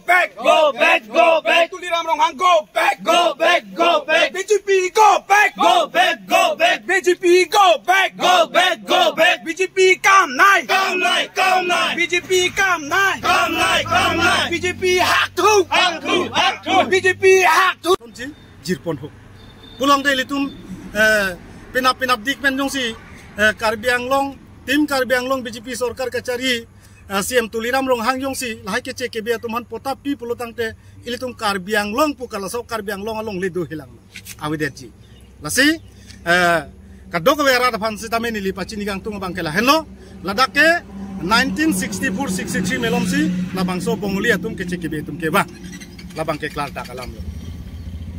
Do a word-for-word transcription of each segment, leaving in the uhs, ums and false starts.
Back, go back, go back. Tuliram Ronghang, go back, go back, go back. B J P, go back, go back, go back. B J P, go back, go back, go back. B J P kam nai, kam nai, kam nai. B J P kam nai, kam nai, kam nai. B J P hak thu, hak thu, hak thu. B J P hak thu. Jirpon ho. Pulote ilitum, eh, penap penap dik pen jongsi, eh, Karbi Anglong, tim Karbi Anglong B J P sorkar kachari, eh, C M Tuliram Ronghang jongsi lahai keche kebe atum aphan patta pi pulotangte ilitum Karbi Anglong pu kalaso Karbi Anglong along le do hilang. Avedetji. Lasi, eh, kadokave arat aphan sitame neli pachini kangtung abang ke lahenlo. Ladak ke nineteen sixty-four sixty-three malomsi labangso Bongali atum keche kebe atum kevang. Labang ke klardak alam lo.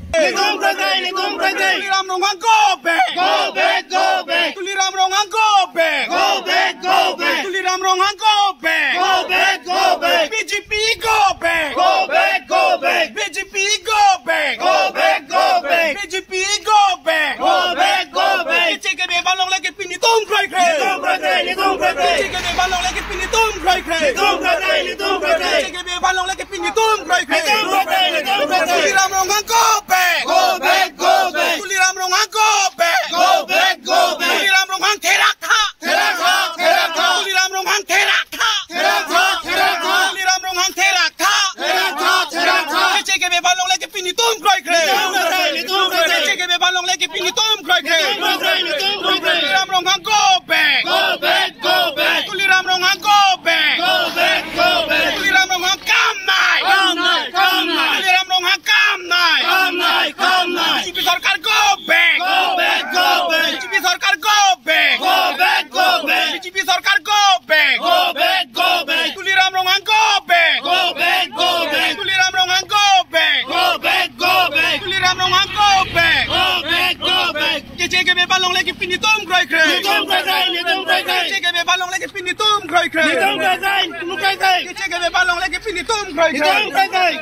Ilitum krai krai, ilitum krai krai. Tuliram Ronghang, go back. Go back, go back. Tuliram Ronghang, go back. Go back, go back. Tuliram Ronghang, go back. Go back, go back. B J P, go back. Go back, go back. B J P, go back. Go back, go back. B J P, go back. Go back, go back. Keche kebe abang longle ke pini ilitum krai krai. Ilitum krai krai, ilitum krai krai. Keche kebe abang longle ke pini ilitum krai krai. Ilitum krai krai, ilitum krai krai. Keche kebe abang longle ke pini ilitum krai krai. Ilitum krai krai, ilitum krai krai. Tuliram Ronghang, go back. Go back, go back. Tuliram Ronghang, go back. Go back, go back. Tuliram Ronghang therak tha. Therak tha, therak tha. Tuliram Ronghang therak tha. Therak tha, therak tha. Tuliram Ronghang therak tha. Therak tha, therak tha. Keche kebe abang longle ke pini ilitum krai krai. Ilitum krai krai, ilitum krai krai. Keche kebe abang longle ke pini ilitum krai krai. Ilitum krai krai, ilitum krai krai. Tuliram Ronghang, go back. Go back, go back. Tuliram Ronghang, go back. Go back, go back. Tuliram Ronghang kam nai. Kam nai, kam nai. Tuliram Ronghang kam nai. Kam nai, kam nai. B J P sorkar, go back. Go back, go back. B J P sorkar, go back. Go back, go back. B J P sorkar, go back. Go back, go back. Tuliram Ronghang, go back. Go back, go back. Tuliram Ronghang, go back. Go back, go back. Tuliram Ronghang, go back. Go back, go back. Keche kebe abang longle ke pini ilitum krai krai. Ilitum krai krai, ilitum krai krai. Keche kebe abang longle ke pini ilitum krai krai. Ilitum krai krai, ilitum krai krai. Keche kebe abang longle ke pini ilitum krai krai. Ilitum krai krai.